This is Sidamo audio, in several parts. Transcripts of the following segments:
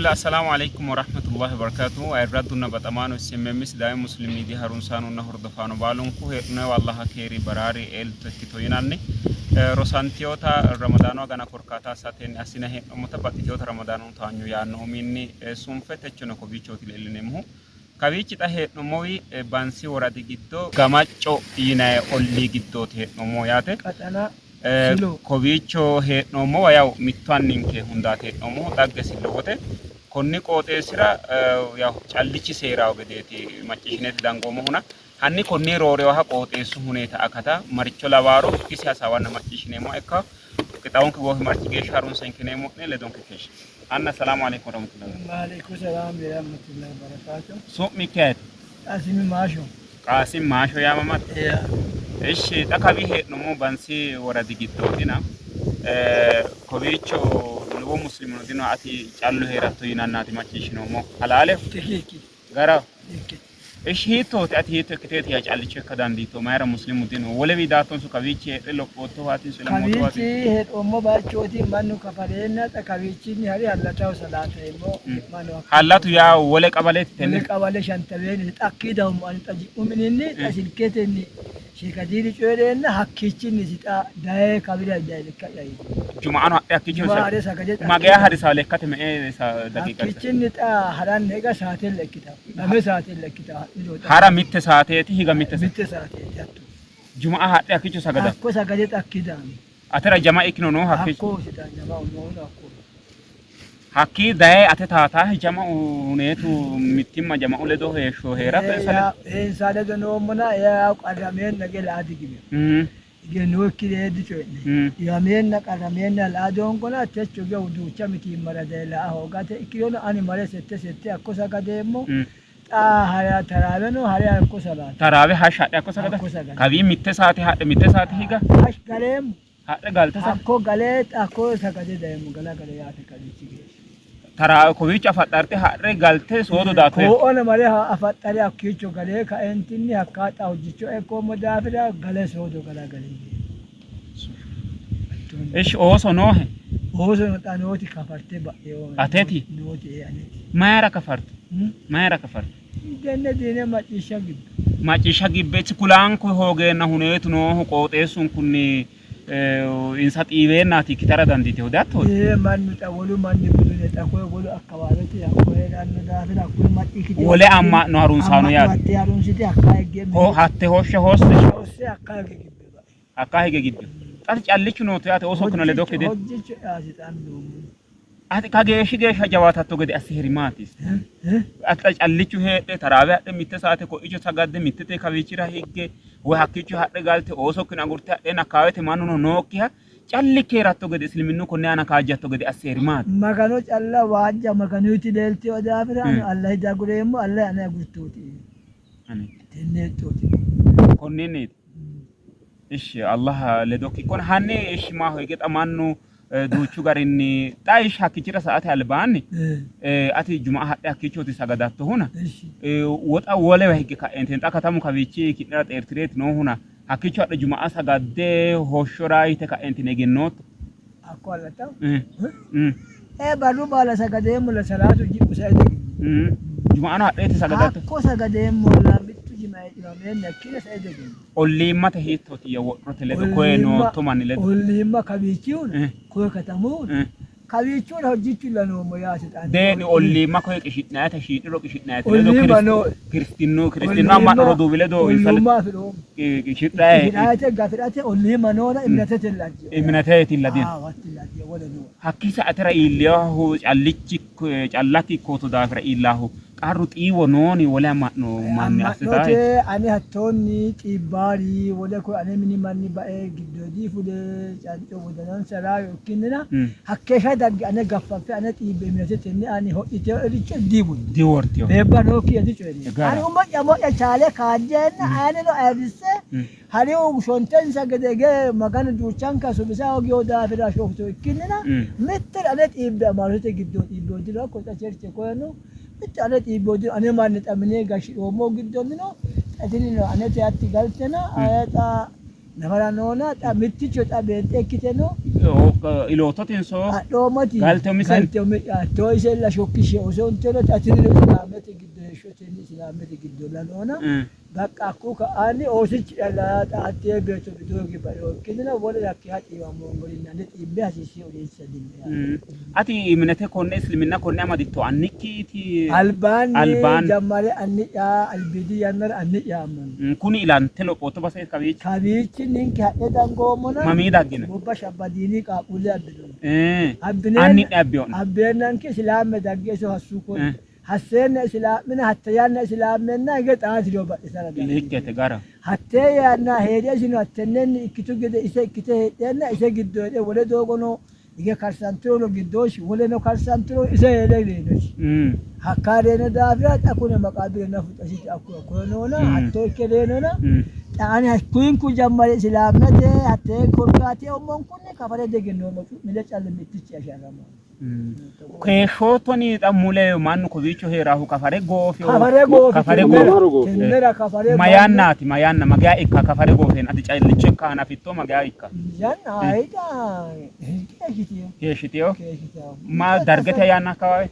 Bismillah Assalaamu Aleykum Warahmatullahi Wabarakatuh Ayirraddunna baxamaano SMM Sidaami Muslim Media harunsaanonna hordofaano baalunku heedhinoyiwa Allaha keeri baraari elto ikkito yinanni rosantiyota Ramadaanu agana korkaata assatenni assine hee'noommota baxxitiyota Ramadaanu towaanyo yaanno uminni sunfe techono kowiichooti leellineemmohu. Kawiichi xa hee'noommowi Bansi woradi giddo Gamacco yinanni ollii giddooti hee'noommohu yaate. Qaxana Silo. Kowiicho hee'noommowa yawu mittu anninke hundaati hee'noommohu, dhaggesi lowote. Konni qooxeessira yawu callichi seerawo gedeeti macciishshineeti dangoommohuna hanni konni roorewaha qooxeessu huneeta akata maricho lawaaro isi hasaawanna macciishshineemmoha ikka qixxaawonke goofimarchi geeshsha harunse hinkineemmo'ne ledonke keeshshe. Anna Salaamu Aleykum Warahmatullahi Wabarakatuh. Waaleykum salaam warahmatullahi wabarakatuh. Su'mikki ayeti? Qaasimi Maasho. Qaasim Maasho yaamamatto? Iya. Ishshi xa kawi hee'noommo Bansi woradi giddootina kowiicho lowo muslimuno dino ati callu hee'ratto yinannaati macciishshinoommo. Halaaleho? Tikikkiti. Garaho? Ikkiti. Ishi hiittooti ati hiitto ikkiteeti yaa callicho ikka dandiitto? Mayira muslimu dino? Wolewi daattonso kawiichi heedhe lophoottohaatinso Kawiichi ilammoottowaati? hee'roommo bayichooti mannu kafareenna xa kawiichinni hari hallataho salaateemmo mannu hakkiicho. Hallatu yaa wole qabaleeti Wole tenne? qabale shantaweeni xa hakkii dawummo ani xa ji'mu mininni xa silketenni Sheekadiiri coyi'reenna hakkiichinni isi xa daye kawira daye lekka'ya iillino. Juma'ano hadhe hakkiicho Juma ha're sagade xa mageya hakkii harisaa lekkate me''e daqiiqa harisa? Hakkiichinni xa haranni higa saatella ikkitawo. Lame saatella ikkitawo ha'niro xa Hara mitte saateeti higa mitte saate. Mitte saateeti hatto. Juma'a hadhe hakkiicho sagada. Hakko sagade xa hakkii daanno. Atera jama ikkino noohu hakkiicho. Hakko isi xa jama'u noohuno hakko. Hakkii daye ate taataahe jama'u huneetu mittimma jama'u ledo heeshsho hee'ratto insa ledo. Insa ledo noommona yaw qarrameenna ge laa digime. Hige nookkire dicoyi'ne. Dhiwameenna qarrameenna laa doongona techo ge duucha mitiimmara daye laa hoogate ikkirono ani mare sette sette hakko sagadeemmo. Xa hare taraaweno hare hakko salaate. Taraawe hashsha hadhe hakko sagada. Hakko sagada. Kawii mitte saate hadhe mitte saate higa. Hash galeemmo. Hadhe galte sa. Hakko gale hakko sagade dayemmo galagale yaate kawiichi geeshsha. Tara kowiicho afaxxarte ha're galte soodo daatto. Koo'ona mare afaxxare hakkiicho gale kaentinni hakka xa hojjicho ekkoommo daafira gale soodo galagale. Ishi ooso noohe? Oosono xa nooti kafarte ba'eo. Ateti? Nooti ee aneti. Mayira kafartu? Mayira kafartu? Tenne diine macciishsha gibbe. Macciishsha gibbe isi kulaanku hoogeenna huneetu noohu qooxeessunkunni insa xiiweennaati ikkitara dandiitinohu dihattooti? Ee mannu xa wolu manni budune xa koye wolu akkawaawete hakko hee'ranno daafira hakkuyi macciishshite Wole amma'no harunsaano amma'no yaate. hatte harunsite hakkaa higge Ho hatte hoshsha hosse hosse hakkaa higge gibbe ba'e. hakkaa hige gibbe. Xa ati callichu nootto yaate oosokkino ledokki dino. Hojjicho yaasi xannoommo. Ati kageeshshi geeshsha jawaatatto gede assiheri maati? Ati xa callichu heedhe taraawe hadhe mitte saate ko'icho sagadde mittete kawiichira higge woy hakkiicho hadhe galte oosokkino agurte hadheenna akkaawete mannuno nookkiha callikki hee'ratto gede isliminnu konne aana kaajjatto gede assiheri maati? Magano calla waajja Maganuyti leeltino daafira ani Allahi diagureemmo, Allahi ane agurtooti. Tenne hexxooti. Konninniiti. Ishshi Allah ledokki ikkona. Hanni ishshi maaho hige xa mannu duuchu garinni xa ishshi hakkiichira sa''ate albaanni ati jumaa hadhe hakkiichooti sagadattohuna woxa wolewa higge ka'eentinni xa katamu kawiichi ki'nera xeertireeti noohuna hakkiicho hadhe jumaa sagadde hoshshora yite ka'eentinni egennootto? Hakko allatta? Ee barru baala sagadeemmo la salaatu ji'u sae degennino. Jumaano hadheeti sagadatto? Hakko sagadeemmo la mittu jimae dhiwameenna ikkine sae degennino. Olliimmate hiittootiyya wodhote ledo koye nootto manni ledo? Olliimma kawiichihuna koye katamuhuna kawiichihuna hojjichulla noommo yaate xaande. Dee'ni olliimma koye qishi'nayite shii'niro qishi'nayite ledo Olliimma noo. kiristinnu kiristinnu amma'no roduuwi ledo insa ledo Olluumma afi'roommo. qishidhaye Qishi'nayite gafi'rate olliimma noona imnetete lajje. Imnetete ladino. Aawo hatti lajje wole noo. Hakkii sa'atera iillinohu callichi callakki ikkooto daafira iillahu qarru xiiwo nooni wole amma'no manni assitae. Amma'note ane hattoonni xiibbaari wole koye ane mini manni bae giddoyidi fule canco wodanansa raayo ikkinnina hakkeeshsha dagge ane gaffaffe ane xiibbe imnetetenni ani hodhiteyooricho diwurtino. Diwortino. Beebba nookkiha dicoyi'rino. Gara. Ani umo'ya umo'ya chaale kaajjeenna aneno ayirrisse Harihu shontensa gede hige Maganu duuchanka suwisa hoogino daafira shoftu ikkinnina mitte ane xiibbe amaarote giddo xiibbeyo dino. Hakko xa cherche koyeno mitte ane xiibbeyo dino. Ane manni xa mine gashshi'roommo giddonnino xa tinino anete hatti galtena xa Nafara noona xa mitticho xa beenxe ikkite no. Iloottotinso Adhoommoti galte umise? Galte umi'ya too isella shokkishshe osoontero xa tinino Islaamete giddo heeshshotenni Islaamete giddolla noona. Baqqa hakkuyi ka'aanni oosichi'ya xa hattee beetto widoo hige baino ikkinnina wole hakkeeshsha xiiwammoommorinna ane xiibbe hasiissino odeessa dinoe yaate. Ati iminete konne isliminna konne amaditto annikkiiti? Albaanni Albaanni. jammare anni'ya albiidi yannara anni'ya ammani. Kuni ilante lophootto baseeti kawiichi? Kawiichi ninke hadhe dangoommona Mamii daggine? gobba shabbadiini qaaqquulle abbinoommo. Anni'ne abbino'ne? Abbeennanke isilaamme dagge iso hassu konni. Hasseenna isilaa'mina hatte yanna isilaa'menna hige xaatiro badhitara dandiitino. Likkete gara. Hattee yanna heedhe isino hattennenni ikkitu gede ise ikkite heedheenna ise giddo heedhe wole doogono hige karsanturono giddoosi woleno karsanturo ise heedhe reyinosi. Hakka reyino daafira xa kune maqaabire nafu xasiti hakku hakkoye noona hatto ikke reyinona xa ani hakkuyinku jammare isilaa'mete hattee korkaati eummonkunni kafare diegennoommo cu'mile callu mittichi asharramoommo. Keeshshoottoni xa mule mannu kowiicho hee'raahu kafare goofeyo. Kafare goofi Kafare tennera goofi. tennera kafare Ma mannu yannaati ma yanna mageya ikka kafare goofeen ati callicho ikka hanafitto mageya ikka yanna ayida keeshshitiyo keeshshitiyo keeshshitiyo ma dargete yanna akkawawe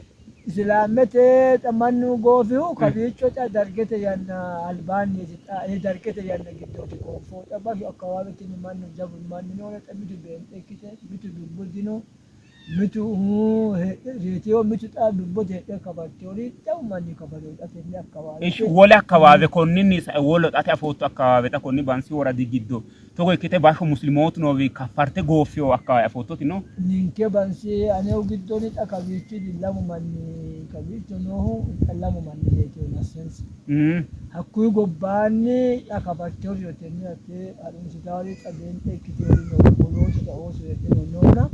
Isilaamete xa mannu goofihu kawiicho xa dargete yanna albaanniiti xa dargete yanna giddooti goonfohu xa bashu akkawaaweteni mannu jawu manni noona xa mitu beenxe ikkite mitu lubbo dino Mitu reetino, mitu xa lubbote heedhe kafartinori jawu manni kafarino xa tenne akkawaawete. Ishi wole akkawaawe konninni sae wole xate afootto akkawaawe xa konni Bansi woradi giddo togo ikkite bashsho muslimootu noowi kaffarte gooffino akkawaawe afoottoti no? Ninke Bansi anehu giddonni xa kawiichi lamu manni kawiicho noohu xa lamu manni reetino nassensa. Hakkuyi gobbaanni xa kafartinori no tenne hatte harunsitaari xa beenxe ikkitinori no wolootu xa ooso heedheno noona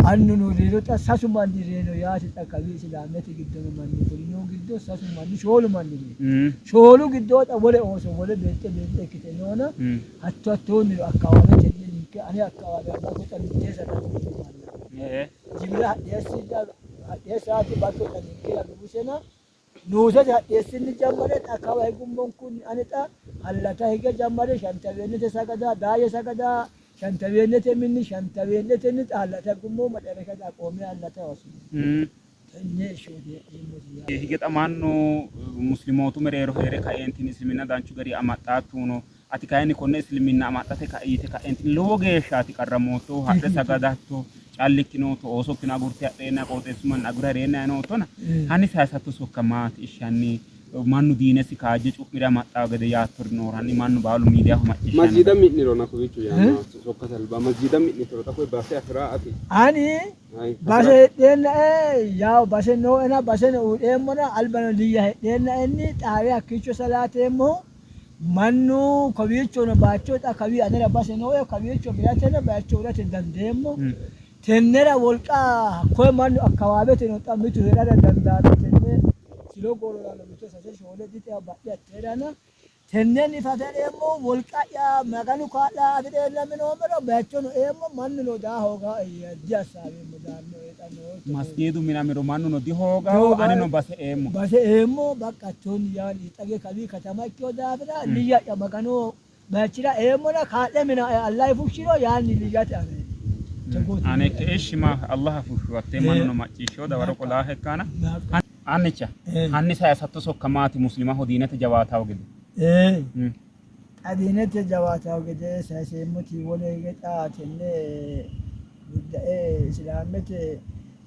annuno reyiro xa sasu manni reyino yaate xa kawii isilaamete giddono manni fulinohu giddo sasu manni shoolu manni reyino. Shoolu giddo xa wole ooso wole beenxe beenxe ikkite noona hatto hattoonni akkawaawetenni ninke ane akkawaawe abbako xa mittee sanna manna jibira hadheessaati bakko xa ninkera nuusena Nuusete hadheessinni jammare xa kawa higummonkunni ani xa hallata hige jammare shantaweennete sagada daayye sagada shantaweennete minni shantaweennete xa hallata higummo macarasha xa qoome hallata hosino. Tenne ishshooti hee'neemmoti yaate. Hige xa mannu muslimootu mereero hee're kaeentinni isliminna danchu garinni amaxxaakkihuno ati kayinni konne isliminna amaxxate ka'i yite kaeentinni lowo geeshshaati qarramoottohu hadhe sagadatto callikki nootto oosokkino agurte hadheenna qooxeessu manni agure hareenna noottona hanni sayisatto sokka maati ishshi hanni mannu diinesi kaajje cu'mire amaxxawo gede yaattori nooro hanni mannu baalu miidiyaho macciishshanno Masjiida gede. mi'nirona kowiicho yaanno sokkate alba masjiida mi'nitiro xa koye base afi'ra ati Ani Ayi, base afi'ra heedheennae yawo base nooena baseno uyi'reemmona albano liyya heedheennaenni xaare hakkiicho salaateemmohu Mannu kowiichono bayicho xa kawii anera base nooe, kawiicho mirateno bayicho uurrate dandeemmo. Tennera wolqa hakkoye mannu akkawaaweteno xa mitu hee'rara dandaanno. Tenne silo goororano mito sase shoole dixea badhe hatteerana tennenni fafe eemmohu wolqa'ya Maganu kaa'la afi'reenna minoommero bayichono eemmo mannuno daa hooga diassaaweemmo daannoe xa nooe. Masgiidu minamiro mannuno dihoogawo anino base eemmo. Base eemmo baqqa hattoonni yaani xage kawii katama ikkino daafira liyya'ya Maganu bayichira eemmona kaa'le minae Allahi fushshiro yaanni liyyate ane togooti Ane ishi ma Allaha fushshu hattee mannuno macciishshewo dawaro qolaaha ikkana. Annicha hanni sayisatto sokka maati muslimaho diinete jawaatawo gede? Xa diinete jawaatawo gede sayiseemmoti wole hige xa tenne guddae Isilaamete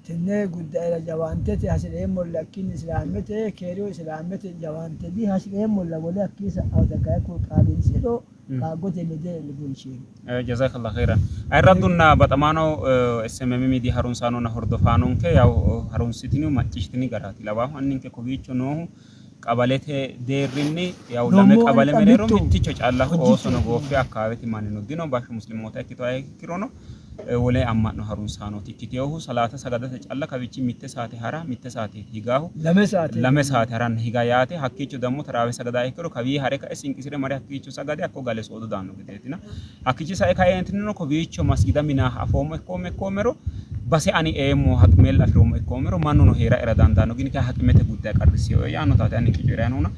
tenne guddaera jawaantete hasi'reemmolla ikkinni Isilaamete keeru Isilaamete jawaante dihasi'reemmolla wole hakkii sa'awota kayi qaalinsiro qaaggotenni dibunsheemmo. Jazakallah khairan. Ayirraddunna baxamaano SMM Media harunsaanonna hordofaanonke yaw harunsitini macciishshitini garaati. Lawaahu anninke kowiicho noohu qabalete deerrinni yaw lame Nommo qabale ani xa mereero mittu mitticho callaho hojjicho oosono gooffe akkaawete mannino dino bashsho muslimoota ikkitoha ikkirono wole amma'no harunsaanooti ikkitinohu salaata sagadate calla kawiichi mitte saate hara mitte saate higaahu lame saate lame saate haranna higa yaate hakkiicho dammo taraawe sagada ikkiro kawii hare kae sinqisire mare hakkiicho sagade hakko gale soodo daanno gedeetina hakkiichi sae kaeentinino kowiicho masgida minaaha afoommo ikkoomme ikkoommero Base ani eemmo haqimella afi'roommo ikkoommero mannuno hee'raera dandaanno, gini kayi haqimete gudday qarrisseewoe yaannotaati anninke coyi'ranni noohuna.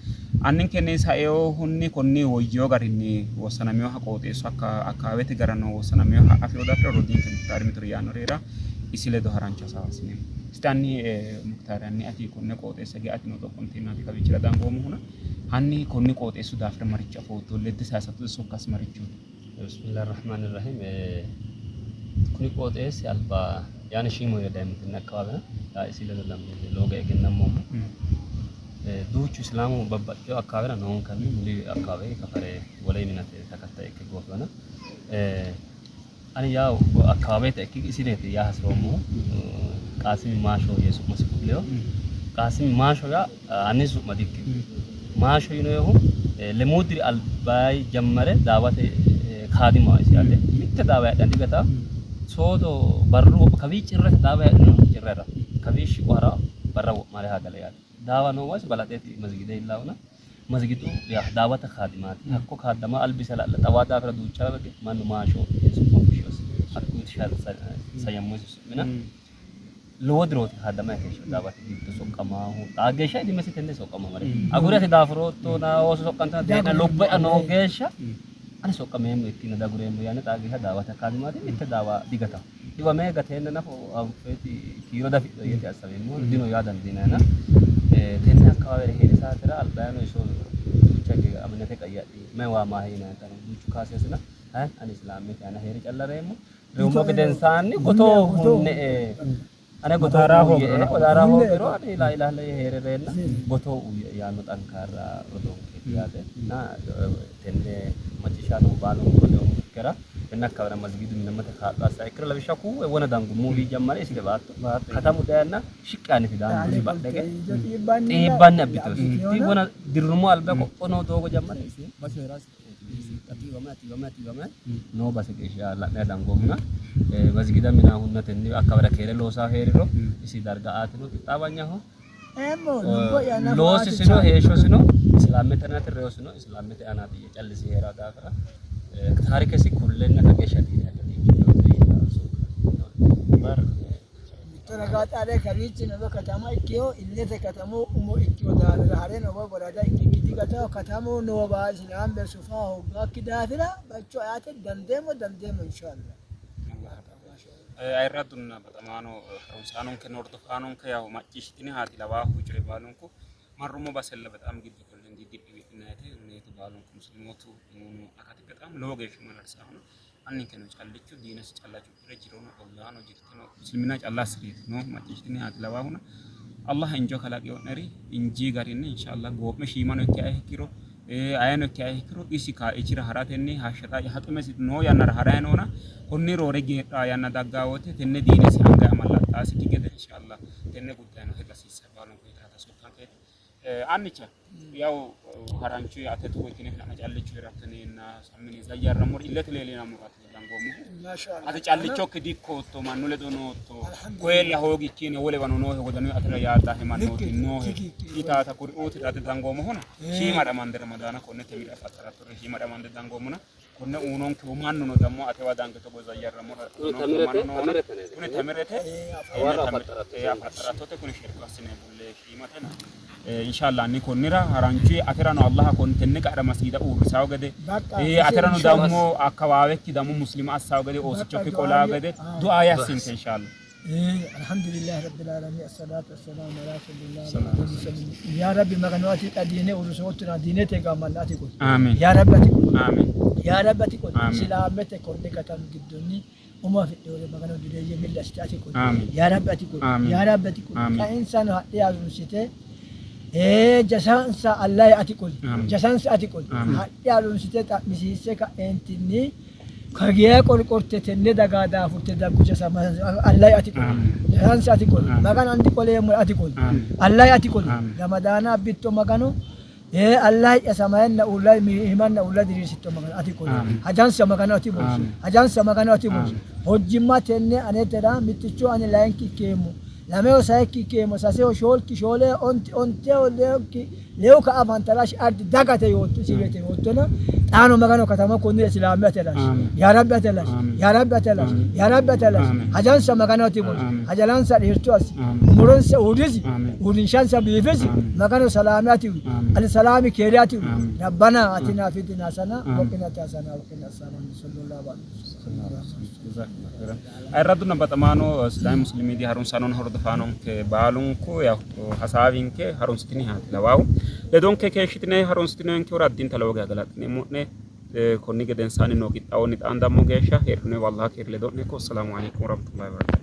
Anninkenni saeewohunni konni woyyino garinni wossanaminoha qooxeessu akkawaawete gara noo wossanaminoha afi'rino daafira rodiinke Muktaari mitore yaannori hee'ra isi ledo harancho hasaawa assineemmo. Isti hanni Muktaari hanni ati konne qooxeessa ge'atino xoqqonteennaati kawiichira dangoommohuna hanni konni qooxeessu daafira maricho afootto? Ledde saysatto sokkasi marichooti? Bismillahir Rahmanir Rahim. Kuni qooxeessi alba yaani shiimu hee're dayimmo tenne akkawaawera yaa isi ledo lamme lowo geya egennammoommo. Duuchu islaamu babbaxxino akkawaawera noonkanni muli akkawaawe kafare wole minate takattaye ikke goofeona. Ani yaa akkawaawete ikki isineeti yaa hasiroommohu Qaasimi Maasho yee su'masi ku'leyo. Qaasimi Maasho yaa anni su'ma dikkino. Maasho yinoyehu lemuu diri albaay jammare daawate kaadimaho isi yaate. Mitte daawa yadhan digata soodo barru wo'ma kawii cirrete daawa yadhino cirrera kawii shiqo hara barra wo'mare hagale yaate. Daawa noowa isi balaxeeti mazigide illaahuna mazigidu yaa daawate kaadimaati. Hakko kaadama albise la'le xawaa daafira duucha wage mannu maasho yee su'ma fushshinosi. Hakkuyti sayammosi su'mina. Lowo dirooti kaadamayi keeshshino daawate giddo soqqamaahu. Xaa geeshsha idimesi tenne soqqama mare. Aguri ati daafuroottona ooso soqqantona dee'na lubbo'ya noo geeshsha ani soqqameemmo ikkiina dagureemmo yaanni xaa geeshsha daawate kaadimaati mitte daawa digataho. Dhiwame gateenna nafa anfeeti kiiro dafidhino yeeti assaweemmo dino yaa dandiinayina tenne akkawaawera hee'ri saatera albaayino iso duucha hige aminete qayyadhi mayi waa maahe yinayita duuchu kaasesina hayi ani islaamete ana hee're calla reemmo Reyummo gedensaanni goto hunne''e, ane goto uuyye''e, qodaara hoogiro ani laa ilaaha illa yee hee're reenna goto uuyye''e yaanno xankaarra rodoonkeeti yaate. Na tenne macciishshaanohu baalunku rodoonkekkera tenne akkawaawera masgiidu minamate kaa'lo assa ikkiro lawishshaho kuuwe wona dangummuwi jammare isite baatto katamu dayenna shiqqi yaanniti daannosi badhege xiibbanni abbitosi wona dirrumo alba qoqqo noo doogo jammare isi basu heerasi Xiiwame xiiwame xiiwame noo base geeshsha la'ne dangoommona masgida mina hunnatenni akkawara keere loosaa hee'riro isi darga aatino qixxaawanyaho. Loosisino heeshshosino islaamete aanaati reyosino islaamete aanaati yee callisi hee'raa daafira taarikesi kullenna kageeshsha diine Mitto ragaa xaade kawiichino woy katama ikkiho illete katamu umo ikkiho daafira hareno woy worada ikkikki digataho katamu noowa islaame sufa hooggaakki daafira bayicho eate dandeemmo dandeemmo inshallah. Ayirradunna baxamaano harunsaanonkenna hordofaanonke yawo macciishshitini haati lawaahu coyi baalunku marrummo basella bexaam giddo qolle didhibidhinayite neetu baalunku muslimootu nuunu akati bexaam lowo geeshsha malalsaahona Anninkeno callichu diinasi calla cu'mire jirono ollaano jirteno muslimina calla assi'reetino macciishshitini haati lawaahuna Allah injo kalaqio'neri injii garinni inshallah goo'me shiimano ikkiha ikkiro ayeno ikkiha ikkiro isi kaichira haratenni hashsha haqimesi noo yannara harayi noona konni roore geedha yanna daggaa wote tenne diinesi anga amallaxxaasikki gede inshallah tenne guddayeno heda hasiissa baalunku yitaata sokkankeeti. Annicha yaw haranchu ate togo ikkine la'na callichu heerattenna sammini zayyarrammori illete leellinammoraati dangoommohu. Ate callichokki dikkootto mannu ledo nootto koyella hoogikkina wolewano noohe wodanu atera yaaddahe mannooti noohe itaata kuriuuti ate dangoommohuna shiima dhamande ramadaana konne temira afaxxarattore shiima dhamande dangoommona Konne uunonkehu mannuno dammo atewa dange togo zayyarrammora uunonkehu mannu noona kuni tamirete afaxarattote kuni sherko assine bulle shiimatena inshallah anni konnira haranchu aterano Allah kon tenne qara masgida uurrisawo gede aterano dammo akkawaawekki dammo muslima assawo gede oosichokki qolaa gede du'a yassinke inshallah. Alhamdulillahi rabbil alamin assalatu wassalamu ala rasulillah yaa rabbi maganu ati xa diine uurrisoottona diinete gaammanna ati qoli Amiin. yaa rabbi ati qoli Amiin. yaa rabbi ati qoli Amiin. islaamete konne katamu giddonni umo afidhinore maganu dureeyye milli assite ati qoli Amiin. yaa rabbi ati qoli Amiin. yaa rabbi ati qoli Amiin. xa insano hadhe harunsite ee jasansa allahi ati qoli Amiin. jasansa ati qoli Amiin. hadhe harunsite xa'misiisse ka'eentinni Kageya qorqorte tenne daga daafurte daggu jasa Allahi ati qoli. Jasansa ati qoli. Maganu andi qoleemmo ati qoli. Allahi ati qoli. Ramadaana abbitto Maganu ee Allahi samayenna uulla iimanna uulla diriirsitto Maganu ati qoli. Hajansa Maganu ati bolsi. Hajansa Maganu ati bolsi. Hojjimma tenne anetera mitticho ani layinki ikkeemmo. Lameho sayikki ikkeemmo. Saseho shoolki shooleho onti onteho lewki lewu ka'a fantarashi ardi dagate yootto isirete yoottona. Xaano Magano katama konni islaame ate lashi. Yaa Rabbi ate lashi. Yaa Rabbi ate lashi. Yaa Rabbi ate lashi. Hajansa Magano ati wonshi. Hajalansa dheertu assi. Umuronsa uurrisi. Uurrinshansa biifisi. Magano salaame ati uyi. Ali salaami keere ati uyi. Rabbana atina fid dunya hasana wa qina hasana wa qina azaban sallallahu alaihi wasallam. Ayirradunna baxamaano Sidaami Muslim Media harunsaanonna hordofaanonke baalunku yaw hasaawinke harunsitinihaati lawaahu. Ledonke keeshshitine harunsitinonkehura addinta lowo geya galaxxineemmo'ne. Konni gedensaanni noo qixxaawonni xaandammo geeshsha heedhine wallahi keeri ledo'ne ikko. Assalaamu alaikum warahmatullahi wabarakatuh.